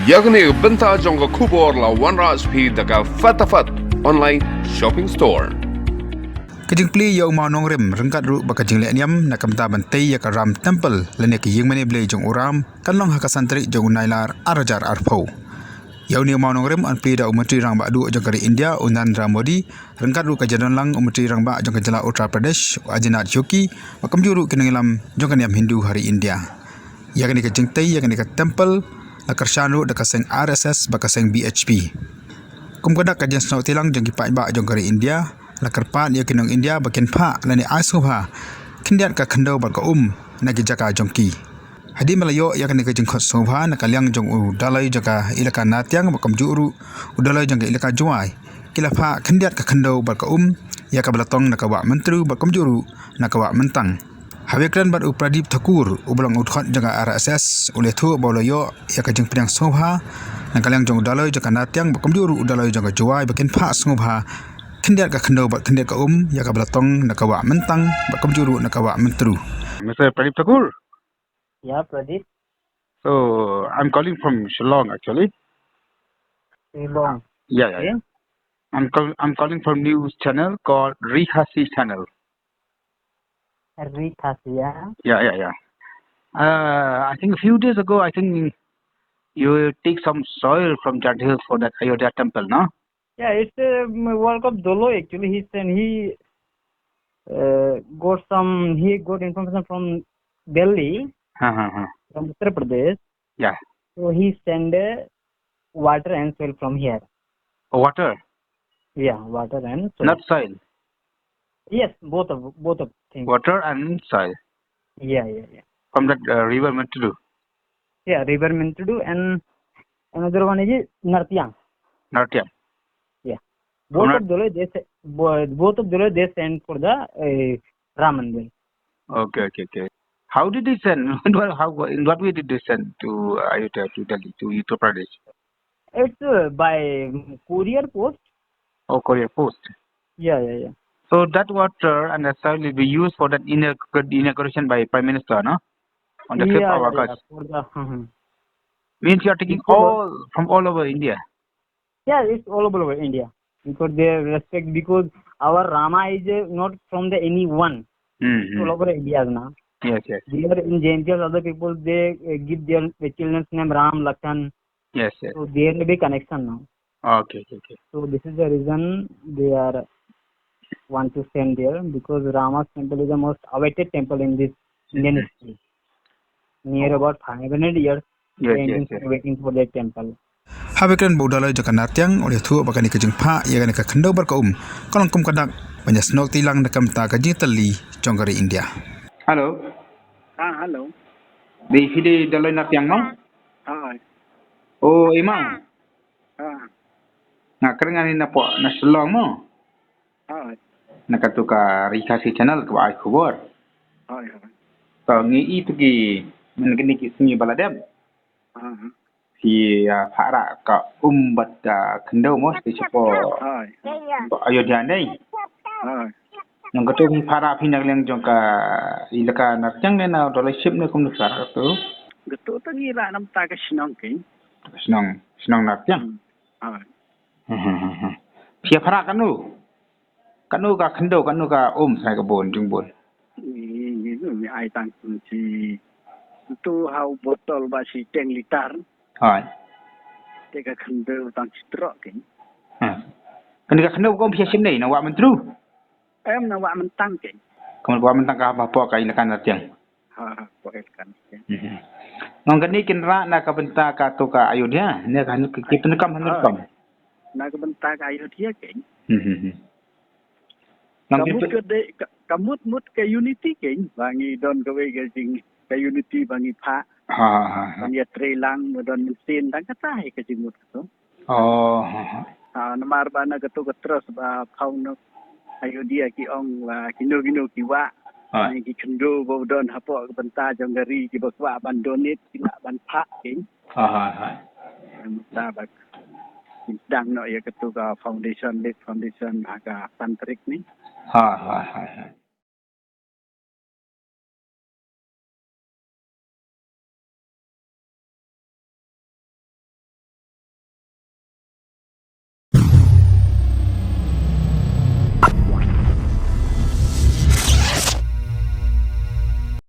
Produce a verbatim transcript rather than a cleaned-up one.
Ïa kane ka bynta jong ka khubor la wanrah sha phi da ka Fatafat Online Shopping Store. Ka jingplie ïa u mawnongrim ryngkat ruh bad ka jinglehniam na ka bynta ban tei ïa ka Ram Temple lane ka ïingmane Blei jong u Ram kan long ha ka san tarik jong u Nailar ar hajar arphew. Ïa une u mawnongrim yn plie da u Myntri Rangbah Duh jong ka ri India u Narendra Modi ryngkat ruh ka jingdonlang u Myntri Rangbah jong ka jylla Uttar Pradesh u Adityaнаth Yogi bad kumjuh ruh ki nongïalam jong ka niam Hindu ha ri India. Ïa kane ka jingtei ïa kane ka temple la kyrshan ruh da ka seng R S S bad ka seng B H P. Kum ka dak ka jingsnoh tilang jong ki paidbah jong ka ri India la kyrpad ïa ki nong India ba kin phah lane ai sngewbha khyndiat ka khyndew bad ka um na ki jaka jong ki. Hadien ba la ïoh ïa kane ka jingkhot sngewbha na ka liang jong u Daloi jong ka Elaka Nartiang bad kumjuh ruh u Daloi jong ka Elaka Jowai, ki la phah khyndiat ka khyndew bad ka um ïa kaba la tong na ka Wah Myntdu bad kumjuh ruh na ka Wah Myntang. Haba kren bad u Pradip Thakur uba long u dkhot jong ka R S S u la ïathuh ba u la ïoh ïa ka jingpdiang sngewbha na ka liang jong u Daloi jong ka Nartiang bad kumjuh ruh u Daloi jong ka Jowai ba kin phah sngewbha khyndiat ka khyndew bad khyndiat ka um ïa kaba la tong na ka Wah Myntang bad kumjuh ruh na ka Wah Myntdu. Mister Pradip Thakur? Yeah, Pradip. So, I'm calling from Shillong, actually. Shillong. Yeah, yeah, yeah. Okay. I'm call-, I'm calling from news channel called Ri Khasi channel. Ri Khasi, yeah. Yeah, yeah, yeah. Uh, I think a few days ago, I think you take some soil from Jand Hills for that Ayodhya temple, no? Yeah, it's a, um, work of Daloi actually. He sent, he, uh, got some, he got information from Delhi, Ha, ha, ha. from Uttar Pradesh. Yeah. So he send, uh, water and soil from here. Oh, water? Yeah, water and soil. Not soil? Yes, both of, both of things. Water and soil? Yeah, yeah, yeah. From that, uh, river Myntdu? Yeah, river Myntdu and another one is Nartiang. Nartiang. Yeah. Both Not of Daloi, they se-, bo-, both of Daloi, they send for the, uh, Ram Mandir. Okay, okay, okay. How did he send? How, in what way did he send to Ayodhya, to Delhi, to Uttar Pradesh? It's, uh, by courier post. Oh, courier post. Yeah, yeah, yeah. So that water and the soil will be used for that inaugur-, inauguration by Prime Minister, no? On the fifth of August. Yeah, yeah, for the, hmm, hmm. Means you are taking all, from all over India. Yeah, it's all over India. Because they respect, because our Rama is, uh, not from the any one. Hmm, hmm. It's all over India now. Yes, yes. There in Jaintia, other people, they, uh, give their, their children's name Ram, Lakshan. Yes, yes. So there may be connection now. Okay, okay, okay. So this is the reason they are want to send there, because Rama's temple is the most awaited temple in this Indian history. Near about five hundred years, the Indians are waiting for their temple. Haba kren bad u Daloi jong ka Nartiang, u la ïathuh ba kane ka jingphah ïa kane ka khyndew bad ka um ka long kum ka dak ban ïasnoh tilang na ka bynta ka jingtylli jong ka ri India. Hello. Ah, hello. Dei phi dei Daloi Nartiang mo? Ah. Oh, i ma. Ah. Nga kren ngan ïa na pok na Shillong mo. Hooid. Na katu ka Ri Khasi Channel kaba ai khubor. Hooid, hooid. To ngi i tu ki, man kini ki sngi ba la dep. Ah. Ki, ah, phah rah ka um bad ka khyndew mo, te shapoh. Hooid. Shapoh Ayodhya ne. Hooid. Nang katu ki phah rah phi na liang jong ka Elaka Nartiang ne na Doloi Ship ne kumno phah rah katu? Katu tu ngi rah na bynta ka shnong ki. Ka shnong, shnong Nartiang. Hmm. Hooid. Hmm, hmm, hmm, hmm. Phi phah rah kano? Kano ka khyndew, kano ka um, sa ka bun, jingbun. Ngi, ngi, ngi ai tang shi, tu ha u botol ba shi teng litar. Hooid. Te ka khyndew tang shi trok ki. Hmm. Kane ka khyndew ka um phi shim ne, na Wah Myntdu? Em, na Wah Myntang ki. Ka Wah Myntang ka hapoh ka Elaka Nartiang. Ha, ha, poh Elaka Nartiang. Hmm. Ngan kane kin rah na ka bynta katu ka Ayodhya, ne ka ki, ki pyndonkam hynriew kam. Na ka bynta ka Ayodhya ki. Hmm, hmm, hmm. Ngan ka mut ka de, ka, ka mut mut ka unity ki, ba ngi don kawei ka jing, ka unity ba ngi phah. Ha, ha, ha, ha. Ba ngi ïatrei lang, ba don mynsiem, tang kata hi ka jingmut katu. Oh, ha, ha. Ah, namar ba na katu ka trust ba found Ayodhya ki ong ba kino kino ki wah. Ha. Ki khyndew ba u don hapoh ka bynta jong ka ri kiba kwah ban donate ki lah ban phah ki. Ha, ha, ha. Mynta ba ki sdang noh ïa katu ka foundation, lead foundation ha ka san tarik ni. Ha, ha, ha, ha.